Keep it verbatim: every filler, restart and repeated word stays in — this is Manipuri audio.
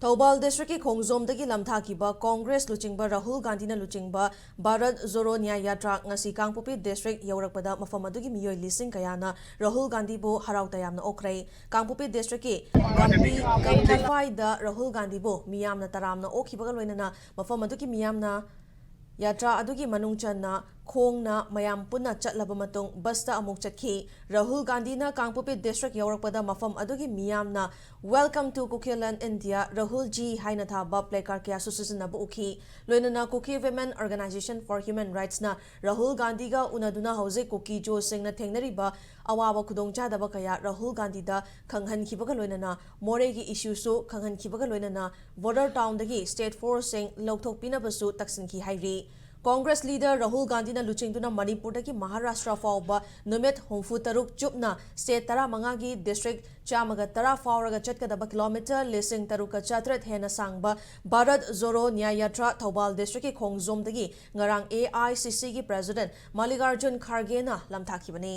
ꯊꯧꯕꯥꯜ districtꯀꯤ ꯈꯣꯡꯖꯣꯝꯗꯒꯤ ꯂꯝꯊꯥꯈꯤꯕ Congress ꯂꯨꯆꯤꯡꯕ ꯔꯥꯍꯨꯜ ꯒꯥꯟꯙꯤꯅ ꯂꯨꯆꯤꯡꯕ ꯚꯥꯔꯠ ꯖꯣꯔꯣ ꯅ꯭ꯌꯥꯌ ꯌꯥꯇ꯭ꯔꯥ ꯉꯁꯤ ꯀꯥꯡꯄꯣꯛꯄꯤ district ꯌꯧꯔꯛꯄꯗ ꯃꯐꯝ ꯑꯗꯨꯒꯤ ꯃꯤꯑꯣꯏ ꯂꯤꯁꯤꯡ ꯀꯌꯥꯅ ꯔꯥꯍꯨꯜ ꯒꯥꯟꯙꯤꯕꯨ ꯍꯔꯥꯎ ꯇꯌꯥꯝꯅ ꯑꯣꯛꯈ꯭ꯔꯦ꯫ ꯀꯥꯡꯄꯣꯛꯄꯤ districtꯀꯤ ꯒꯝꯚꯤ ꯒꯝꯚꯤꯐꯥꯏꯗ ꯔꯥꯍꯨꯜ ꯒꯥꯟꯙꯤꯕꯨ ꯃꯤꯌꯥꯝꯅ ꯇꯔꯥꯝꯅ ꯑꯣꯛꯈꯤꯕꯒ ꯂꯣꯏꯅꯅ ꯃꯐꯝ ꯑꯗꯨꯒꯤ ꯃꯤꯌꯥꯝꯅ ꯌꯥꯇ꯭ꯔꯥ ꯑꯗꯨꯒꯤ ꯃꯅꯨꯡ ꯆꯟꯅ ꯈꯣꯡꯅ ꯃꯌꯥꯝ ꯄꯨꯟꯅ ꯆꯠꯂꯕ ꯃꯇꯨꯡ busꯇ ꯑꯃꯨꯛ ꯆꯠꯈꯤ꯫ ꯔꯥꯍꯨꯜ ꯒꯥꯟꯙꯤꯅ ꯀꯥꯡꯄꯣꯛꯄꯤ district ꯌꯧꯔꯛꯄꯗ ꯃꯐꯝ ꯑꯗꯨꯒꯤ ꯃꯤꯌꯥꯝꯅ "Welcome to Kukiland India, Rahul ji" ꯍꯥꯏꯅ ꯊꯥꯕ placard ꯀꯌꯥꯁꯨ ꯁꯤꯖꯤꯟꯅꯕ ꯎꯈꯤ꯫ ꯂꯣꯏꯅꯅ Kuki Women Organisation for Human Rightsꯅ Rahul ꯒꯥꯟꯙꯤꯒ ꯎꯅꯗꯨꯅ ꯍꯧꯖꯤꯛ ꯀꯨꯀꯤ ꯖꯣꯁꯤꯡꯅ ꯊꯦꯡꯅꯔꯤꯕ ꯑꯋꯥꯕ ꯈꯨꯗꯣꯡꯆꯥꯗꯕ ꯀꯌꯥ ꯔꯥꯍꯨꯜ ꯒꯥꯟꯙꯤꯗ ꯈꯪꯍꯟꯈꯤꯕꯒ ꯂꯣꯏꯅꯅ ꯃꯣꯔꯦꯒꯤ issueꯁꯨ ꯈꯪꯍꯟꯈꯤꯕꯒ ꯂꯣꯏꯅꯅ border townꯗꯒꯤ state forceꯁꯤꯡ ꯂꯧꯊꯣꯛꯄꯤꯅꯕꯁꯨ ꯇꯛꯁꯤꯟꯈꯤ ꯍꯥꯏꯔꯤ꯫ Congress leader ꯔꯥꯍꯨꯜ ꯒꯥꯟꯙꯤꯅ ꯂꯨꯆꯤꯡꯗꯨꯅ ꯃꯅꯤꯄꯨꯔꯗꯒꯤ ꯃꯍꯥꯔꯥꯁꯇ꯭ꯔ ꯐꯥꯎꯕ ꯅꯨꯃꯤꯠ ꯍꯨꯝꯐꯨ ꯇꯔꯨꯛ ꯆꯨꯞꯅ state ꯇꯔꯥꯃꯉꯥꯒꯤ district ꯆꯥꯝꯃꯒ ꯇꯔꯥ ꯐꯥꯎꯔꯒ ꯆꯠꯀꯗꯕ kilometre ꯂꯤꯁꯤꯡ ꯇꯔꯨꯛꯀ ꯆꯥꯇ꯭ꯔꯦꯠ ꯍꯦꯟꯅ ꯁꯥꯡꯕ ꯚꯥꯔꯠ ꯖꯣꯔꯣ ꯅ꯭ꯌꯥꯌ ꯌꯥꯇ꯭ꯔꯥ ꯊꯧꯕꯥꯜ districtꯀꯤ ꯈꯣꯡꯖꯣꯝꯗꯒꯤ ꯉꯔꯥꯡ AICCꯒꯤ president ꯃꯜꯂꯤꯀꯥꯔꯖꯨꯟ ꯈꯥꯔꯒꯦꯅ ꯂꯝꯊꯥꯈꯤꯕꯅꯤ꯫